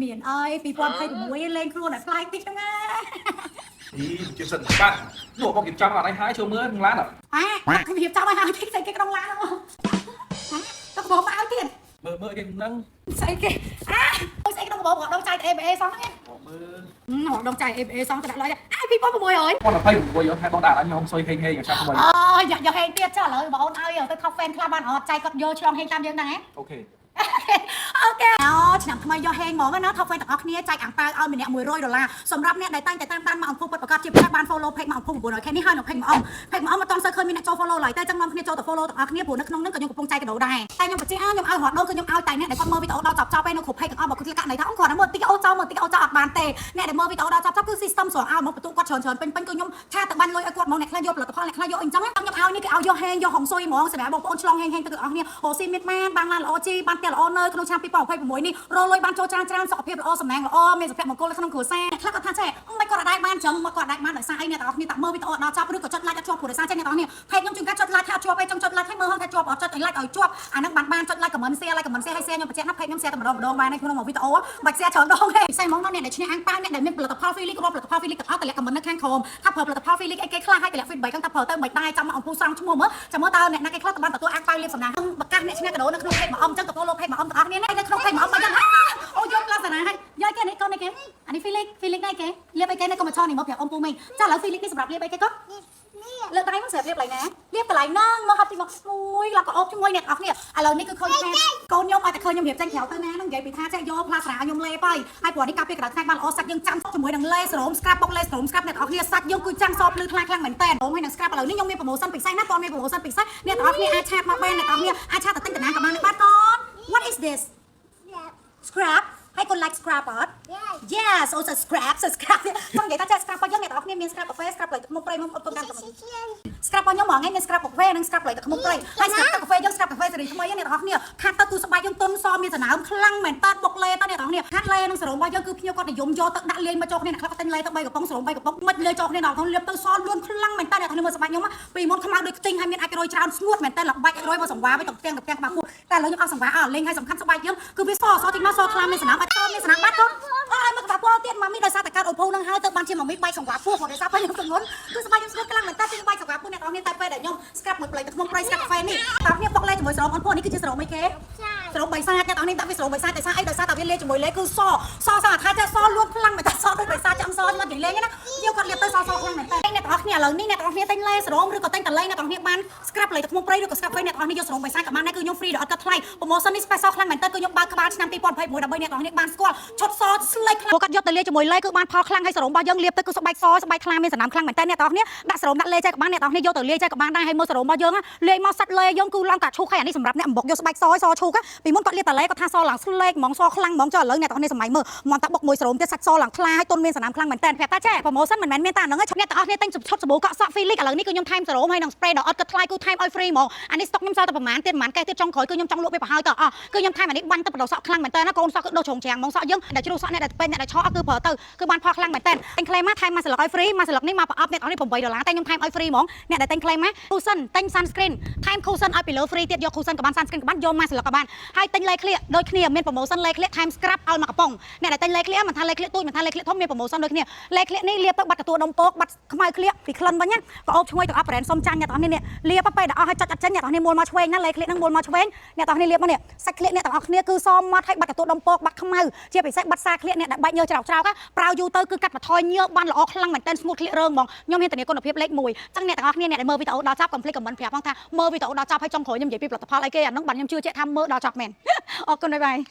មានអី2026លេងខ្លួនឲ្យប្លែកតិចហ្នឹងណា អីជាសិនបាត់នោះបងគេចាំអត់ឲ្យហើយចូលមើលក្នុងឡានអត់ អាគេរៀបចំឲ្យហើយតិចស្អីគេក្នុងឡានហ្នឹងហ៎ទៅកបោមកឲ្យទៀត មើលមើលគេហ្នឹង ស្អីគេអាអូស្អីក្នុងកបោក៏ដងចាយ ABA សោះហ្នឹង បងមើល ដងចាយ ABA សោះទៅដាក់លុយអា2600 2026ហេតុបងដាក់ឲ្យខ្ញុំសុយហេងហេងឆាប់ថ្មី អូយកយកហេងទៀតចុះឥឡូវបងអូនឲ្យទៅ top fan ខ្លះបានអត់ចាយគាត់យកឆ្លងហេងតាមយើងដែរហ៎ OK OK អូឆ្នាំថ្មីយកហេងហ្មងណា top fan ទាំងអស់គ្នាចែកអាំងប៉ាវឲ្យម្នាក់100ដុល្លារសម្រាប់អ្នកដែលតែងតែតាមដានមកអង្គពិតប្រកបជាពិសេសបាន follow page មកអង្គ 900K នេះហើយនៅ page មកអង្គ page មកអង្គមិនទាន់សូវឃើញមានអ្នកចូល follow ឡើយតែចឹងនាំគ្នាចូលទៅ follow ទាំងអស់គ្នាព្រោះនៅក្នុងហ្នឹងក៏ខ្ញុំកំពុងចែកកាដូដែរតែខ្ញុំបញ្ជាក់ឲ្យខ្ញុំឲ្យរត់ដូរគឺខ្ញុំឲ្យតែអ្នកដែលគាត់មើលវីដេអូដល់ចប់ចប់ឯនៅគ្រប់ page ទាំងអស់បើគាត់ករណីថាអង្គគាត់មើលតិចអូចោលមើលតិចអូចោលអត់បានទេអ្នកដែលមើលវីដេអូដល់ចប់ចប់គឺ system ស្រង់ឲ្យមកបន្ទុកគាត់ច្រើនច្រើនពេញពេញគឺខ្ញុំថាទៅបាញ់លុយឲ្យគាត់ហ្មងអ្នកខ្លះយកផលិតផលអ្នកខ្លះយកអីចឹងខ្ញុំឲ្យនេះគឺឲ្យយកហេងយកហុងស៊ុយហ្មងសម្រាប់បងប្អូនឆ្លងហេងហេងទៅទាំងអស់គ្នារកស៊ីមានបានបានឡានល្អជីបានផ្ទះល្អនៅក្នុងឆ្នាំ2026នេះរកលុយបានចូលច្រើនច្រើនសុខភាពល្អសំណាងល្អមានសុភមង្គលនៅក្នុងគ្រួសារអ្នកខ្លះគាត់ថាចេះមិនគាត់អត់ដែរបានចឹងមកគាត់អត់ដែរបានដោយសារអីអ្នកទាំងអស់គ្នាតាមើលវីដេអូដល់ចប់ឬក៏ចុច like អត់ជាប់ព្រោះដោយសារចេះអ្នកទាំងអស់គ្នា page ខ្ញុំជួនកាលចុច like ថាជាប់អីចង់ចុច like ឲ្យមើលហងថាជាប់អត់ចុចឲ្យ like ឲ្យជាប់អាហ្នឹងបានបានចុច like comment share like comment share ឲ្យ share ខ្ញុំបញ្ជាក់ណា page ខ្ញុំ share តែម្ដងម្ដងបានក្នុងមួយវីដេអូបាច់ share ច្រើនដងទេពិសេសហ្មងដល់អ្នកដែលឈ្នះអាំងប៉ាវអ្នកដែលមានផលិតផល Felix រាប់ផលិតផល Felix ទាំងអស់តម្លាក់ comment នៅខាងក្រោមថាប្រើផលិតផល Felix អីគេខ្លះឲ្យតម្លាក់ feedback ថាប្រើទៅមិនដែរចាំមកអំពូស្រង់ឈ្មោះមើលចាំមើលតើអ្នកណាគេខ្លះទៅបានទទួលអាំងប៉ាវលៀបសំណាងប្រកាសអ្នកឈ្នះកាដូនៅក្នុង page មកអ៊ំចឹងទៅ follow page មកអ៊ំទាំងអស់គ្នានៅក្នុង page មកអ៊ំមកចឹងអូយកផ្លាសាណាហើយយកគេនេះកូននេះគេអានេះ Felix Felix នេះគេលាបអីគេនៅកុំមកឆនេះមកប្រាប់អ៊ំពូមីងចាឥឡូវ Felix នេះសម្រាប់លាបអីគេកូនលើកដៃមកស្រាប់លាបកន្លែងណាលាបកន្លែងហ្នឹងមកហត់ទីមកមួយឡាប់ក៏អូបជាមួយអ្នកនរគ្នាឥឡូវនេះគឺឃើញថាកូនខ្ញុំឲ្យតែឃើញខ្ញុំរៀបចេញក្រៅទៅណាហ្នឹងនិយាយពីថាចេះយកផ្លាស្រាខ្ញុំលេបហើយហើយព្រោះនេះកាពីក្រៅថ្ងៃបានល្អសាច់យើងចាំជាមួយនឹងលេសរ៉ូម scrub បុកលេសរ៉ូម scrub អ្នកនរគ្នាសាច់យើងគឺចាំសភ្លឺថ្លាខ្លាំងមែនតើរ៉ូមហើយនឹង scrub ឥឡូវនេះខ្ញុំមាន promotion ពិសេសណាតើមាន promotion ពិសេសអ្នកនរគ្នាអាច chat មកបានអ្នកនរគ្នាអាច chat ទៅទិញតំណាងក៏បានបាទកូន What is this? Scrub ហើយកូន like scrub អត់ Yes, also scrub, so scrub ចង់និយាយថាចេះ scrub របស់យើងអ្នកនរគ្នាមាន scrub កាហ្វេ scrub ផ្លែទឹកមុខព្រៃមកអត់កូនកាន់ scrub របស់ខ្ញុំហ្មងថ្ងៃមាន scrub កាហ្វេនិង scrub ផ្លែទឹកមុខព្រៃហើយ scrub ទឹកកាហ្វេយើង scrub កាហ្វេសេរីថ្មីអ្នកនរគ្នាខាត់ទៅគឺស្បែកយើងទន់សមានសំណើមខ្លាំងមែនតើបុកលេទៅអ្នកនរគ្នាខាត់លេនិងសេរ៉ូមរបស់យើងគឺភ្ញៀវគាត់និយមយកទៅដាក់លាយមកចូលគ្នាអ្នកខ្លះគាត់ទិញលេទៅ3កំប៉ុងសេរ៉ូម3កំប៉ុងមិនលាយចូលគ្នាដល់ក្នុងលាបទៅសលួនខ្លាំងមែនតើអ្នកនរគ្នាមើលស្បែកខ្ញុំពីមុនខ្មៅដូចខ្ទិញហើយមានអាចរយច្រើនស្ងួតមែនតើលបាច់អាចរយមកសង្វាវិញទៅផ្ទាំងទៅផ្ទាំងក្បាលពោះតែឥឡូវខ្ញុំអត់សង្វាអត់លេងហើយសំខាន់ស្បែកយើងគឺវាសសតិចមកសថ្លាមានសំណើមអត់មានសំណើមបាត់កូនអត់ឲ្យមកក្បាលពោះទៀតម៉ាមីដោយសារតែកើតអូភូនឹងហើយទៅបានជាម៉ាមីបែកសង្វាពោះព្រោះដោយសារពេលខ្ញុំទងន់គឺស្បែកខ្ញុំស្ងួតខ្លាំងមែនតើពីបែកសង្វាពោះអ្នកនរគ្នាតែពេលដែលខ្ញុំ scrub មួយផ្លែទឹកក្នុងព្រៃ scrub កាហ្វេនេះតើគ្នាបុកលេជាមួយស្រោមអូនពោះនេះគឺជាស្រោមអីគេស្រោមបិសាចអ្នកនរគ្នាដាក់វាស្រោមបិសាចតែសារអីដោយសារតែវាលាយជាមួយលេគឺសសសថាចេះសលួនខ្លាំងមែនតើសដូចបិសាចចាំសមកនិយាយលេងណាយកគាត់លាបទៅសសខ្លាំងមែនតើអ្នកទាំងអស់គ្នាឥឡូវនេះអ្នកទាំងអស់គ្នាទិញលេស្រោមឬក៏ទិញតលេអ្នកទាំងអស់គ្នាបាន scrub ផ្លែទឹកក្នុងព្រៃឬក៏ scrub វិញអ្នកទាំងអស់គ្នាយកស្រោមបិសាចក៏បានដែរគឺខ្ញុំ free ដល់អត់គិតថ្លៃ promotion នេះ special ខ្លាំងមែនតើគឺខ្ញុំបើកក្បាលឆ្នាំ2021ដើម្បីអ្នកទាំងអស់គ្នាបានស្គាល់ឈុតសស្លេកខ្លាំងគាត់យកទៅលាយជាមួយលេគឺបានផលខ្លាំងហើយស្រោមរបស់យើងលាបទៅគឺស្បែកសស្បែកខ្លាំងមានសំណើមខ្លាំងមែនតើអ្នកទាំងអស់គ្នាដាក់ស្រោមដាក់លេចេះក៏បានអ្នកទាំងអស់គ្នាយកទៅលាយចេះក៏បានដែរហើយមើលស្រោមរបស់យើងលាយមកសាច់លេយើងគឺឡើងកាឈូកហើយអានេះសម្រាប់អ្នកអំបុកយកស្បែកសសឈូកពីមុនគាត់លាបតលេគាត់ថាសឡើងស្លេកហ្មងសខ្លាំងហ្មងចុះឥឡូវអ្នកទាំងអស់គ្នាសម័យមើលមកតាបុកមួយស្រោមទៀតសាច់សឡើងថ្លាហើយទុនមានសំណើមខ្លាំងមែនតើប្រាប់តាចេះ promotion មិនមែនមានតែអាហ្នឹងទេអ្នកទាំងអស់គ្នាទិញឈុតសាប៊ូកក់សក់ Felix ឥឡូវនេះគឺខ្ញុំថែមសេរ៉ូមហើយនឹង spray ដល់អត់គិតថ្លៃគឺថែមឲ្យ free ហ្មងអានេះ stock ខ្ញុំសល់តែប្រហែលទៀតប្រហែលកេះទៀតចុងក្រោយគឺខ្ញុំចង់លក់វាប្រហើយតអស់គឺខ្ញុំថែមអានេះបាញ់ទៅបដោសក់ខ្លាំងមែនតើណាកូនសក់គឺដូរជ្រុងច្រាំងហ្មងសក់យើងដែលជ្រុះសក់អ្នកដែលពេញអ្នកដែលឆក់គឺប្រើទៅគឺបានផលខ្លាំងមែនតើទិញ claim មកថែមមួយស្លឹកឲ្យ free មួយស្លឹកនេះមកប្រអប់អ្នកទាំងអស់នេះ8ដុល្លារតែខ្ញុំថែមឲ្យ free ហ្មងអ្នកដែលទិញ claim មក cushion ទិញ sunscreen ថែម cushion ឲ្យពីលើ free ទៀតយក cushion ក៏បាន sunscreen ក៏បានយកមួយស្លឹកក៏បានហើយទិញលេខក្លៀកដូចគ្នាមាន promotion លេខក្លៀកថែម scrub ឲ្យមកកំប៉ុងអ្នកដែលទិញលេខក្លៀកមិនថាលេខក្លៀកទូចមិនថាលេខក្លៀកធំមាន promotion ដូចគ្នាលេខក្លៀកនេះលាបទៅបាត់កទួដុំពកបាត់ខ្មៅក្លៀកពីក្លិនវិញណាក៏អូបឈ្ងុយទាំងអស់ brand សុំចាញ់អ្នកទាំងអស់នេះលាបទៅពេលដល់អស់ហើយចុចអត់ចេញអ្នកទាំងអស់នេះមួលមកឆ្វេងណាលេខក្លៀកហ្នឹងមួលមកឆ្វេងអ្នកទាំងអស់នេះលាបមកនេះសាច់ក្លៀកអ្នកទាំងអស់គ្នាគឺសមម៉ត់ហើយបាត់កទួដុំពកបាត់ខ្មៅជាពិសេសបាត់សាក្លៀកអ្នកដែលបែកញើសច្រោកច្រោកប្រើយូរទៅគឺកាត់បន្ថយញើសបានល្អខ្លាំងមែនទែនស្ងួតក្លៀករើងហ្មងខ្ញុំមានធានាគុណភាពលេខ1ចឹងអ្នកទាំងអស់គ្នាអ្នកដែលមើលវីដេអូដល់ចប់កុំភ្លេច comment ប្រាប់ផងថាមើលវីដេអូដល់ចប់ហើយចុងក្រោយខ្ញុំនិយាយពីផលិតផលអីគេអាហ្នឹងបានខ្ញុំជឿជាក់ថាមើលដល់ចប់មែនអរគុណ bye bye.